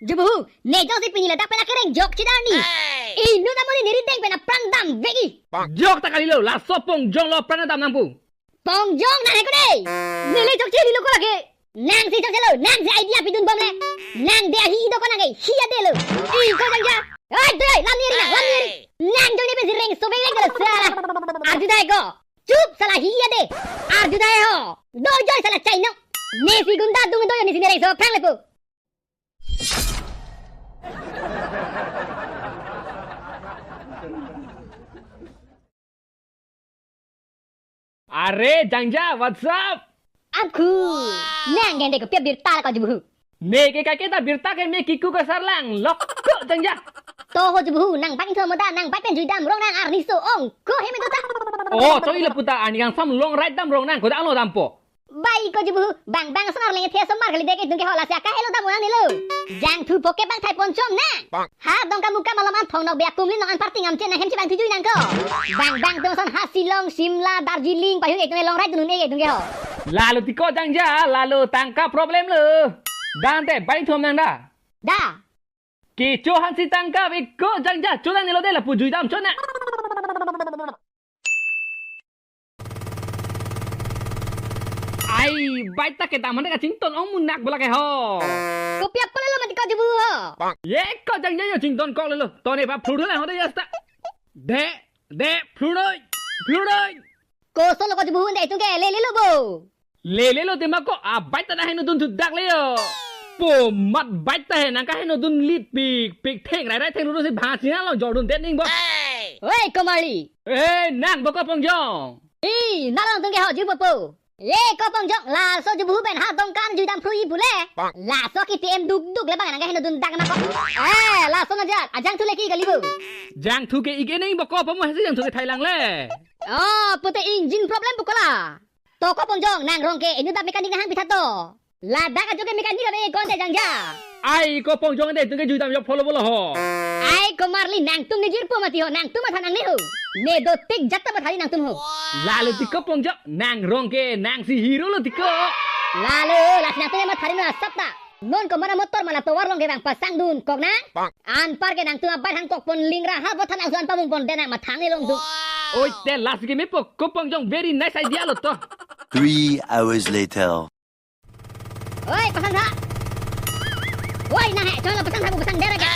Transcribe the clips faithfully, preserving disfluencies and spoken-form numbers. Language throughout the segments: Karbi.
Jubuhu, ne jongsi pini ladak pen akereng jok chedar ni. Hey! Inut amonit ne rideng pen apran damvek-i. Jok ta kalilo, laso Pongjong lo pran dam nangpo. Pongjong nang heko de. Neli chokche nilo ko lake. Nangsi chokchelo, nangsi idea pidun bom le. Nang de ahi do ko nang ke, hi ade lo. I ko jangja. Oi, doi, lam ni ri na, lam ni ri. Nang jong ne pensi rengso beng leng lo sala. Arju dai ko. Chup sala hi ade. Arju dai ho. Do joi sala chaino. Nesi gunda dung do nesi ne rengso phrang lepo. Are, jangja, what's up? Apku. Nang gende ko pia birta ko jubuhu. Ne ke kake ta birta ke me kiku ke sarlang. Lok ko jangja. To ho jubuhu, nang bang tho moda, nang bang pen juidam rong nang arni so ong. Ko he me do ta. Oh, to ilo puta ani kang sam long right dam rong nang ko da lo dampo. Bai ko jubuhu, bang bang sonar lenge the somar kali dek itung ke hola sia ka elo dam nang nilo. Jangthu poke bang thai ponchom na. Ha dong kamu ka malam an thong nok be akum lin nong an parting am chen na hem chi bang thujui nang ko. Bang bang tung son ha Shillong, Shimla, Darjeeling, payung itung long rai tunun e itung ke ho. Lalo tiko jangja, lalo tangka problem lo. Dante, bai thom nang da. Da. Kecho hansi tangka be ko jangja, cho nang nilo de lapu juidam cho na. Ai, bai ta kedam hande kachington ong munak bola ke ho. Kopi apa lo mati ko jubuhu ho. Ye ko jangja yo chington kok lelo. Tone ba phlu la ho de yasta. De, de, phlu doi, phlu doi. Koson lo ko jubuhu de itung ke lele lo bo. Lele lo tema ko abai ta na heno dun thudak le yo. Po mat bai ta he nang ka heno dun lit pik, pik theng rai rai theng lu si bhang sina lo jor dun det ning bo. Oi, Komarli. Eh, nang bo ko Pongjong. I, nalong tung ke ho ju bo po. Ye ko Pongjong, laso jubuhu pen ha dongkan juidam phrui pule. Laso ki P M duk duk le bang nang ke heno dun dak ma ko. Eh, laso na jak, ajangthu le ki kali bo. Jangthu ke ike ning bo ko pamo hesi jangthu ke thailang le. Oh, pute engine problem bu ko la. To ko Pongjong, nang rong ke inut bap mekanik nang hang pitha to. Ladak ajo ke mekanik ave konde jangja. Ai ko Pongjong de tung ke juidam jok follow bolo ho. Ai Komarli nangtum ne jirpo mati ho, nangtum matha nangne ho. Ne do tik jat ta mathari nangtum ho. Lalo tiko Pongjong, nang rong ke nangsi hero lo tiko. Lalo, lasi nangtum ne mathari na sap ta. Non ko mana motor mana tovar long ke bang pasang dun kok nang. Anpar ke nangtum abai hang kok pon ling ra ha bothan angsu an pamung pon de nang mathang ni long dun. Oi te lasi ke mepo ko Pongjong very nice idea lo to. Three hours later. Oi, pasang tha. Oi, nang he, cholo pasang tha, pasang dere ke.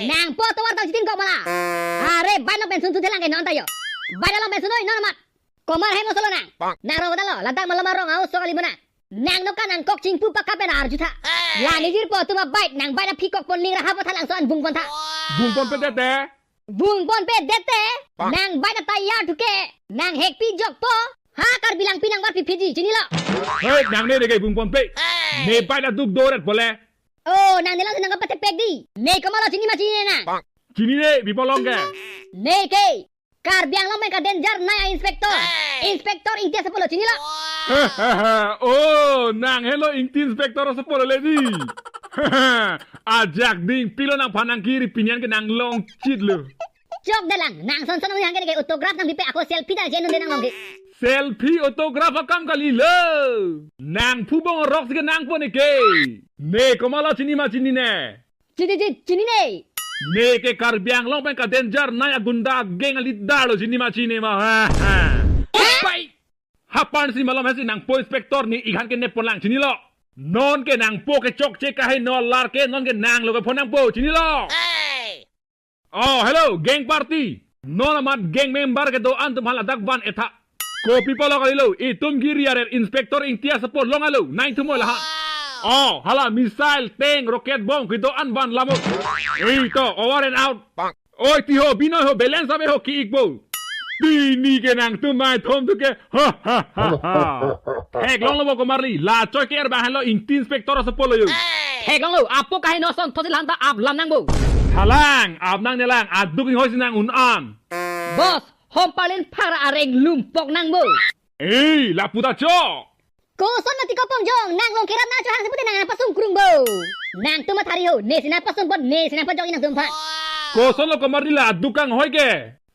Nang po tovar tau chitin kok mala. Are, bai no pensun tu thelang ke non ta yo. Bai no pensun oi, non mat. Komar he mo solo nang. Nang rong ta lo, ladak malam rong au so kali mo nang. Nang no ka nang kok chingpu pakka pen arju tha. La ne jirpo atum abai, nang bai na phi kok pon ling ra ha bothan angsu an bung pon tha. Bung pon pe det te. Bung pon pe det te, nang bai na tayar thu ke, nang hekpi jokpo, ha Karbi Langpi nang varpi phiji, chinilo. Hei, nang ne de ke bung pon pe. Ne bai na duk doret bole. Oh, nang ne lang nang kapate pek di. Ne komarlo chini ma chini ne nang. Chinine, pi apot long ke. Ne ke, Karbi Anglong pen ka danger nai a inspector. Inspector Ingti Asapolo, chinilo. Oh, nang helo Ingti inspector Asapolo le di. Ajak ding pilo nangphan nang kiri pinian ke nang long chit lo. Chok dalang, nang son son ong hang ke autograph nang pipe ako selfie ta je non de nang long ke. Selfie autograph akam kali lo. Nang phu bong rok si ke nang pon ke. Ne komarlo chini ma chinine. Chini, chini, chinine. Ne ke Karbi Anglong pen ka danger nai a gunda gang a leader lo chini ma chini ma. Ha, ha. Pai. Hapan si malom hesi nang po inspector ne ikhan ke ne pon lang chinilo. Non ke nang po ke chokche ka he no lar ke non ke nang lo ke phone nang po chinilo. Oh, hello, gang party. Non amat gang member kedo-an atum hala dak van etha. Kopi apot lo kalilo, itum giri arer inspector Ingti Asapolo long alo, nai thum oi laha. Oh, hala missile, tank, rocket bomb kedo-an van lamo. Ei to, over and out. Oi ti ho, Binoy ho, balance ave ho ki-ikpo. Pini ke nangtum mai thom tu ke. Ha, ha, ha, ha. Theklonglo bo komarli, la choi ke er bahan lo Ingti inspector Asapolo yo. Theklonglo, apo kahe no son thosi lanta ap lam nang bo. Thalang, ap nang nelang, aduk inghoi si nang un an. Boss, hom palin phara areng lumpok nang bo. Ei, lapu ta cho. Koson mati ko Pongjong, nang long kerap na cho hang si pute nang pasung krung bo. Nangtum mathari ho, ne si nang pasung pon, ne si nang pajok nangtum phan. Koson lo komarli la aduk kanghoi ke.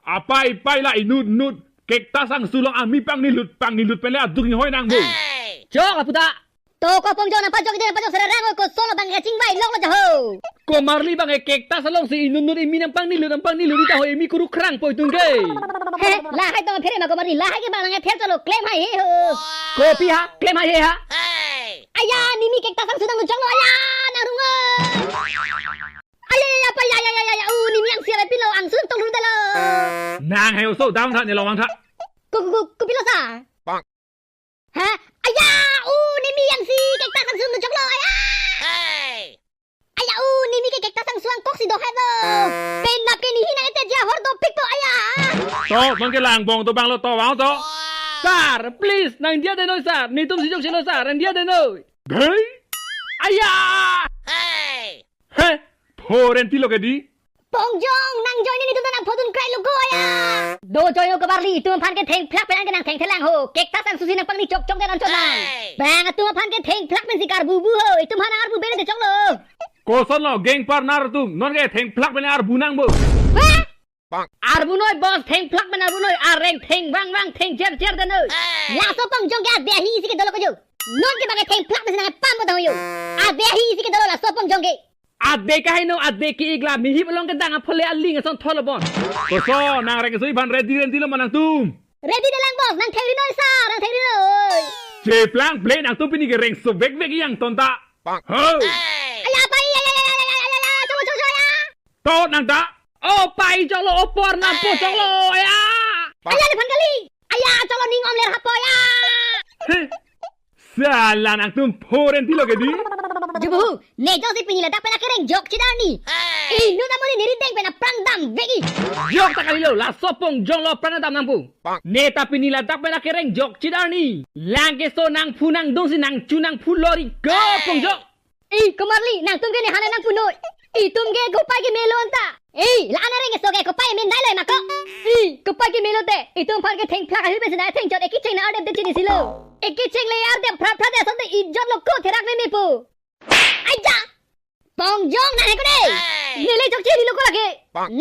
Apai pai la inut nut. Kek ta sang sulong ami pangni lut, pangni lut pen le aduk inghoi nang bo. Chok lapu ta. To ko Pongjong nang pajok ide pajok sere rang ko solo bang kachingvai lok lo jaho. Ko Komarli abang ke cactus alongsi inut inut imi nangpangnilut nangpangnilut ita ho, imi kuruk krangpo itum ke. He, lahai tong phere ma Komarli, lahai ke abang nangpher cholo, klem hai he ho. Kopi ha, klem hai he ha. Aya, nimi cactus angsu tang choklo, aya, nangrung o. Aya, aya, aya, pa, aya, aya, aya, aya, u, nimi angsi ave pilo, angsu tong lu dalo. Nang he oso, dam tha, ne long tha. Ku, ku, ku, kopilo sar? Ha? Aya, u, nimi angsi cactus angsu tang choklo, aya. Aya, u, nimi ke cactus angsu angkok si do hai do. Pen na pen hi nang ete ja hor dopikpo, aya. To, bang ke lang bong to bang lo to, bang to. Sir, please, nang diya denoi sir. Netum si jok silo sir, nang diya denoi. Dhei? Aya! He, pho renti lo ke di. Pongjong, nang join netum ta nang phodun krai lo ko, aya. Do join lo Komarli, itum aphan ke thengphlak pen nang ke nang thengthelang ho. Cactus angsu si nangpangni chokchok den anchot nang. Bang atum aphan ke thengphlak pensi karbu bu ho. Itum aphan nang arbu bene te choklo. Koson lo gang partner atum, non ke thengphlak pen arbu nang bo. Wah! Arbunoi boss, thengphlak pen arbunoi, areng theng vang vang theng jer jer denoi. Laso Pongjong ke ade ahi isi ke dolo ko jo. Non ke bang ke thengphlak pensi nang pam bo dang ho jo. Ade ahi isi ke dolo laso Pongjong ke. Ade kaheno, ade ke-ik la mihip along kedang aphole aling ason thol bon. Koson, nang reng sui aphan ready renti lo ma nangtum? Ready de lang boss, nang thengri noi sir, nang thengri noi. Cheplang ple nangtum pini ke rengso vek vek yang tonta. Ho. Aya, pai, aya, aya, aya, choklo, choklo, choklo, aya. To nang ta. O pai choklo, o por nang po choklo, aya. Aya, nephan kali. Aya, choklo ning om ler hapo, aya. He. Sala nangtum pho renti lo ke di. Jubu, ne jongsi pini ladak pen akereng jok chit arni. Inut amonit neri deng pen aphrang dam vek-i. Jok ta kalilo, laso Pongjong lo aphrang dam nangpo. Ne ta pini ladak pen akereng jok chit arni. Lang keso nangphu nangdungsi nangchu nangphu lori ko Pongjong. I, Komarli, nangtum ke ne han nangpu noi. Itum ke kopai ke melo anta. I, la-an areng keso ke kopai mendai lo ma ko. I, kopai ke melo te. Itum aphan ke thengphlak ahi pensi nang thengchot ekecheng nang ardep dep chinisi lo. Ekecheng le ardep phra phra te asonte ijot lo ko therak meme po. Aija. Pongjong nang he ko de. Neli chokche nilo ko lake.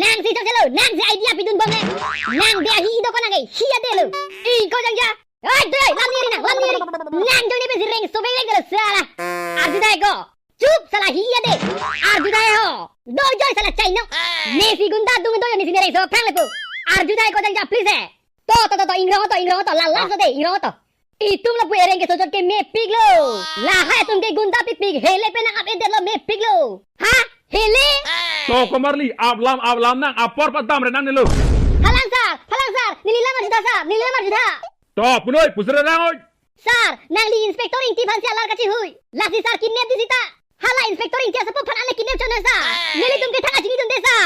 Nangsi chokche lo, nangsi idea pidun bom le. Nang de ahi do ko nang ke, hi ade lo. I, ko jangja. Oi, doi, lam neri nang, lam neri. Nang jong ne pensi rengso vek vek dolo sala. Arju dai ko. Chup, sala hi ade. Arju dai ho. Doi joi sala chaino. Nesi gunda dung doi nesi ne rengso aphrang le po. Arju dai ko jangja please eh. To, to, to, to, ingrong to, ingrong to, la last de, ingrong to. Itum lapu ereng keso chot ke mepik lo. Lahai atum ke gunda pikpik, hele pen nang ap edet lo mepik lo. Ha? Hele? To Komarli, aplam, aplam nang, apor padam re nang nelo. Phalang sir, phalang sir, neli lam arjutha sir, neli lam arjutha. To, punoi, pusre nang oi. Sir, nangli Inspector Ingti aphansi alar kachihui. Lasi sir kidnap di sita. Hala Inspector Ingti asapo aphan ale kidnap chot nang sir. Nelitum ke thang kachini dunde sir.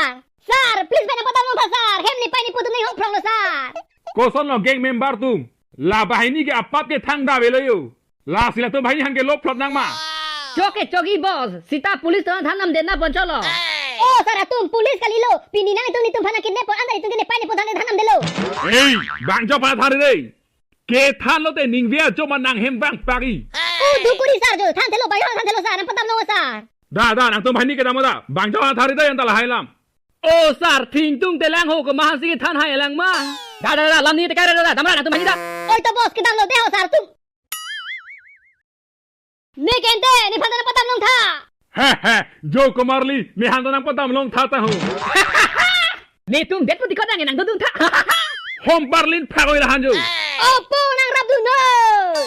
Sir, please pen nang padam longtha sir. Hem nepei nepo atum nang hong phrong lo sir. Koson lo gang member atum. La banghini ke apap ke thangta avelo jo. Lasi latum banghini aphan ke lo plot nang ma. Chok ke chokji boss. Sita police atum than namdet nang pon choklo. O sir atum police kalilo. Pini nangtum netum aphan kidnap pon anta netum ke nepei nepo than than namdetlo. Ei, bang jo aphan thari dei. Kethan lote ningve ajo ma nang hem vang pagi. O dukuri sir jo, thanthelo bayo thanthelo sir, nang padam long sir. Da, da, nangtum banghini kedam da. Bang jo aphan thari dei anta lahai lam. O sir, thingtung telang ho komat aphansi kethan hai lang ma. Da, da, da, lam ni tekar da, da, damra nangtum banghini da. Oi to boss, kedam lo de ho sir atum. Ne kente, nephan ta nang padam longtha. He, he, jo Komarli, nephan ta nang padam longtha ta ho. Netum det putiko nang nang dodun tha. Hom parlin phagoi lahan jo. Opo nang rap dun noi.